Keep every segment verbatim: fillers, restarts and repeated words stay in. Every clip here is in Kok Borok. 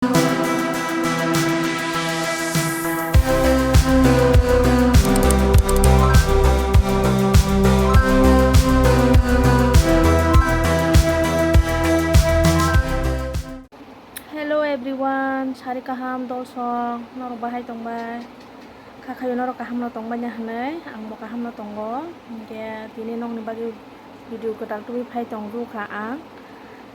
Hello everyone, sari kaham dosong, norok bahai tongbai? Kha khayo norok kaham no tongbai na hinwi, ang bo kaham no tongo. Hinkhe tini nokni bagwi video kwtal tubui phai tong kha ang.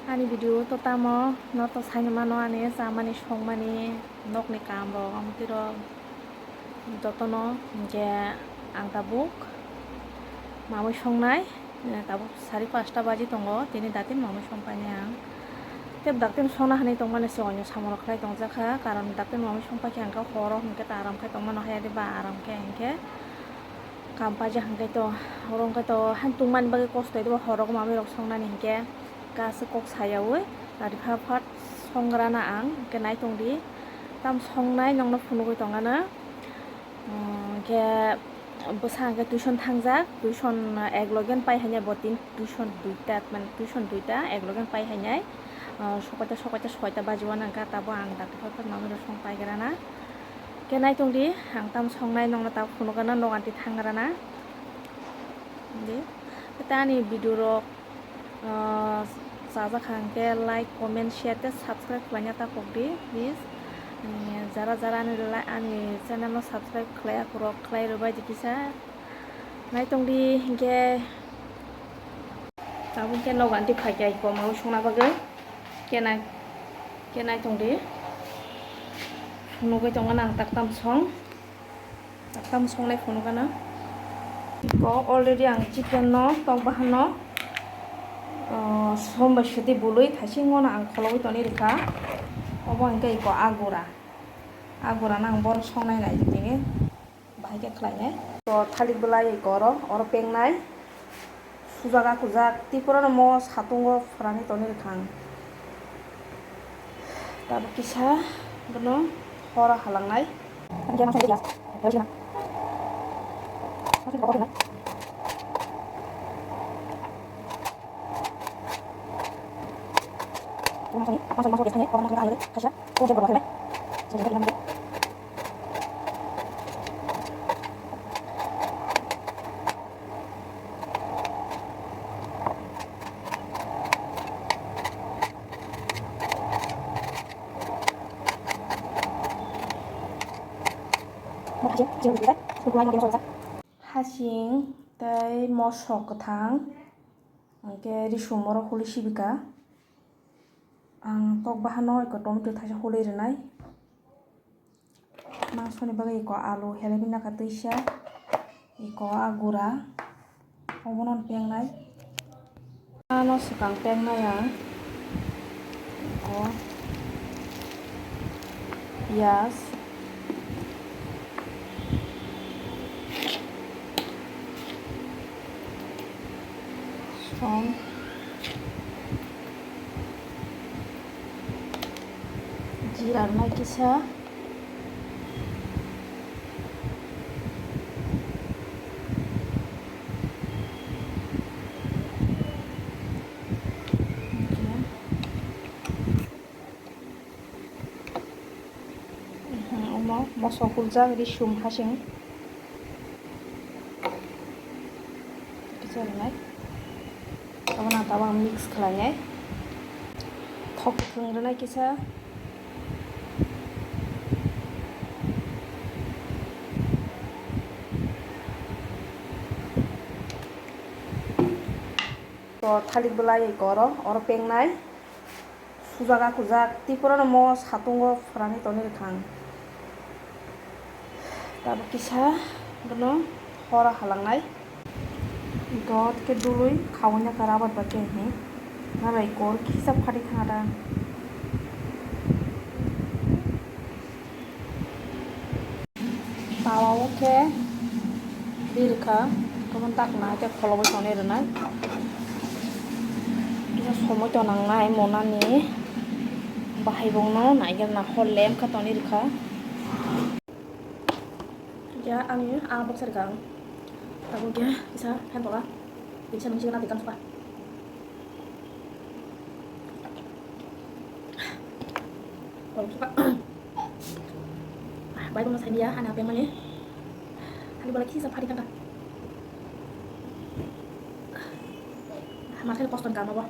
Ani video to tamo no to saini mano, ani chamani songmani nokni kam rok, amtwi rok jotono. Hinkhe ang tabuk mamwi songnai. Eh, tabuk sari pasta baji tongo, tini datin mamwi songpainai ang. Tei datin songna hinwi tongmani se oino samung rok khlai tongjakha, karon datin mamwi songpaikhe ang khe horo hinkhe ta aram khe tongmano haya de ba aram khe hinkhe kam paijak hinkhe to, oro hinkhe to han tungmani bagwi kosto de ba horo mamwi rok songnani hinkhe. Kaisa kok sayaui lari pha phat songrana ang, hinkhe naitongdi tam songnai nokno phunugwi tongana. Hinkhe bwsa hinkhe tuition thangjak, tuition ek loge pai hainai bo tin tuition duita, mane tuition duita ek loge pai hainai. Sokaita sokaita soita bajiwano hinkhe tabo ang dakti phat phat mamwi rok song paigrana. Hinkhe naitongdi ang tam songnai nokno tabuk phunugana, noganti thangrana. Di, tei ani video rok, ah, chajakha hinkhe like, comment, share tei subscribe khlaina ta kokdi, please. Eh, jara jara ani la-, ani channel no subscribe khlai akhorok khlai rwbaidi kisa. Naitongdi hinkhe tabuk khe noganti phaikha iko mamwi songna bagwi. Kenai, kenai tongdi. Nugwi tongo nang tak tam song. Tam songnai phunukana. Iko already ang chicken no tok bahan no, ah, som bai sidi bului thaisingo no ang kholobwi tonwi rikha. Obo hinkhe iko agura. Agura no ang boro songnai nai tini. Bahai khe khlainai. Iko thalik bwlai iko oro, oro pengnai. Sujak akujak, Tripura no mo satungo phwrani tonwi rwkha ang. Tabuk kisa bono horo halangnai. Hasing tei mosok kwthang, hinkhe risum oro huli sibika. Ang tok bahano eko tomato thaisa huli rwnai. Mangsoni bagwi eko alu helebina kha twisa, eko a gura, obono pengnai. Ano swkang pengnai ang, eko piyaj, som, jira rwnai kisa. Omo moso huljak risum hasing. Kisa rwnai. Abono tabang mix khlainai. Thok kwthwng rwnai kisa. To thalik bwlai eko oro, oro pengnai. Sujak akujak, Tripura no mo satungo phwrani tonwi rwkha ang. Tabuk kisa bono horo halangnai. Dot khe dului khawina kha rabar ba khe hi. Nalai kor kisa phadi thangata. Tawa o khe birkha, toboni dakna khe kholobwi tonwi rwnai. Kisa somoi to nangnai monani, bahai bongno naigel na hor lem kha tonwi rwkha. Ya, ani a boxer kang. Tabuk ya, kisa phan tola. Kisa nungsi na tikang suka. Bai bono saimya, hana pemani. Hali bola kisa phari thangka. Makhai kosto ni kamo bo.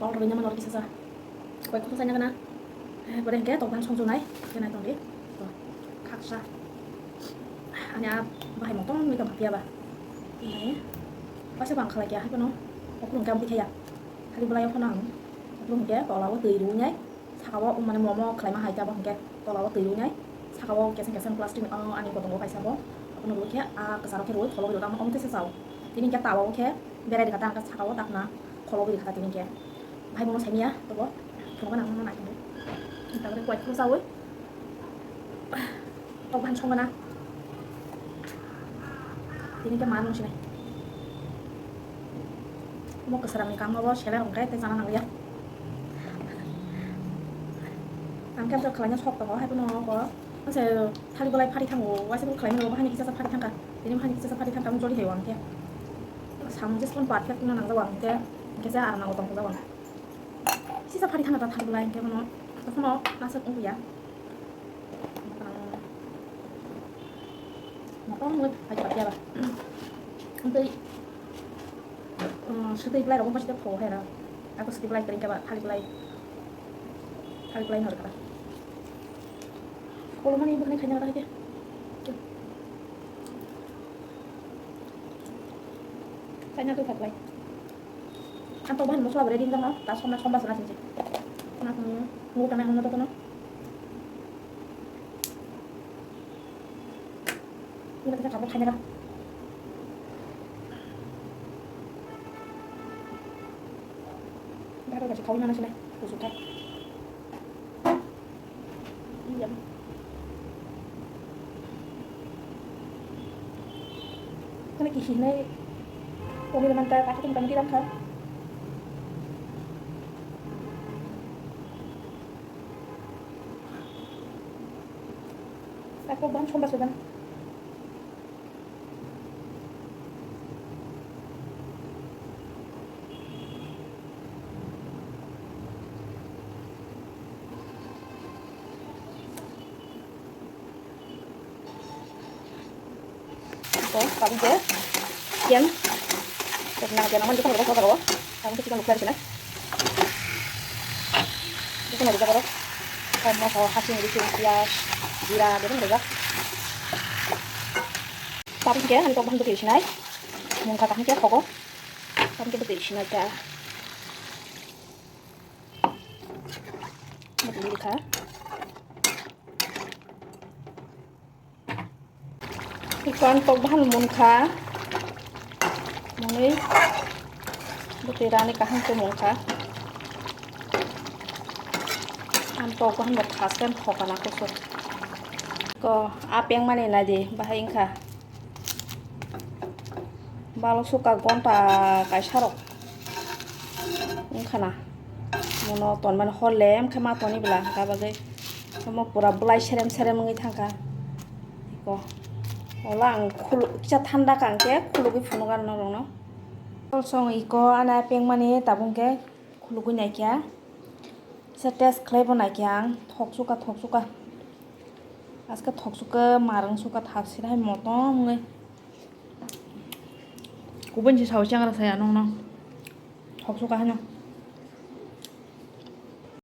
Bol rwina mano kisa sa. Koi kosto saina kana. Bore hingke tokdan songchunai, kenai tongdi. To, khaksa. Ani a bahai motong ni kama piya ba. Ini. Pasa bang khalai kya hai kono. Okrung kya bukhi khaya. Hali bola yo kono ang. Okrung kya tola o twi rwnai. Saka o mane momo khlaima hai khe abo hwnkhe tola o twi rwnai, saka o keseng keseng plastic, o ani kotongo kaisa bo, abono rwkhe a kwcharo khe rwui kholo rwui tamo omo tesa chao. Tini hwnkhe tawa o khe berai rwkha ta, hwnkhe saka o takna kholo rwui rwkha ta tini hwnkhe. Bhai bono saimya tobo phunukgo nang mano nai tongdi. Tabore kwai khoro chaui. Tok bahan songna. Tini khe ma nung sinai. Mo kwsarang ni kam no bo selai rong khe tei chana nang ya. Ang khe amtwk khlai no sok tongo, hai phano ko. Ang se thali bolai phari thango, waisa bo khlai no bo hani kisa phari thangka. Tini hani kisa phari thangka, ang joli hai ang khe. Samung je spoon perfect no nang jago ang khe. Ang khe se aram nango tong jago ang. Sisa phari thangka ta thali bolai ang khe phano. Tokhono nasuk wng ya. Motong wngwi phai kha phiya ba. Amtwi, um, swtwi bwlai rok wngkha side pho hai rw. Ako swtwi bwlai kwrwi kha ba, thali bwlai. Thali bwlai no rwkha. Kolomani bwkhwnai khaina rw hai khe. Khaina twi kha bwlai. Ang tok bahan mosla bo ready wngkha, ta somna somba sona sini. Nak nunggu kana nunggu to kono. Ini kita kabel kanya kan. Baru kasih kawin mana sini? Kusuk kan. Iya. Kana kihi hinai poni man ta kata tong tong tiram kha. Ako ban somba soban. Ko, kabi je. Yan. Ko nang je nang man jikon ko ko. Kamu kita lupa sini. Jikon ada ko. Kamu mau hasil di sini pias, jira, jadi mereka. Tapi ke, ani tok bahan betul sinai. Mungka tahan ke koko. Tapi ke betul sinai ke. Betul ka. Ikan tok bahan munkha. Mungwi. Bwtwi rani kaham khe mungkha. Ang tok bahan bo khasen thokana kusuk. Ko a peng mani nai di bahai wngkha. Balok suka gonta kaisa rok wngkha na. Mono tonmani hor lem khe ma toni bwla hwnkha bagwi omo pura bwlai serem serem wngwi thangkha. Iko ola ang khulu kisa thanda ka hwnkhe khulugwi phunukgo norokno. Song iko ana pengmani tabuk khe khulugwi naikha. Kisa test khlaibo naikha ang, thoksuka thoksuka. Aske thoksuka marang suka thaksira hai motom wngwi. Kubun si sawi changra saya nongno. Thoksuka hano.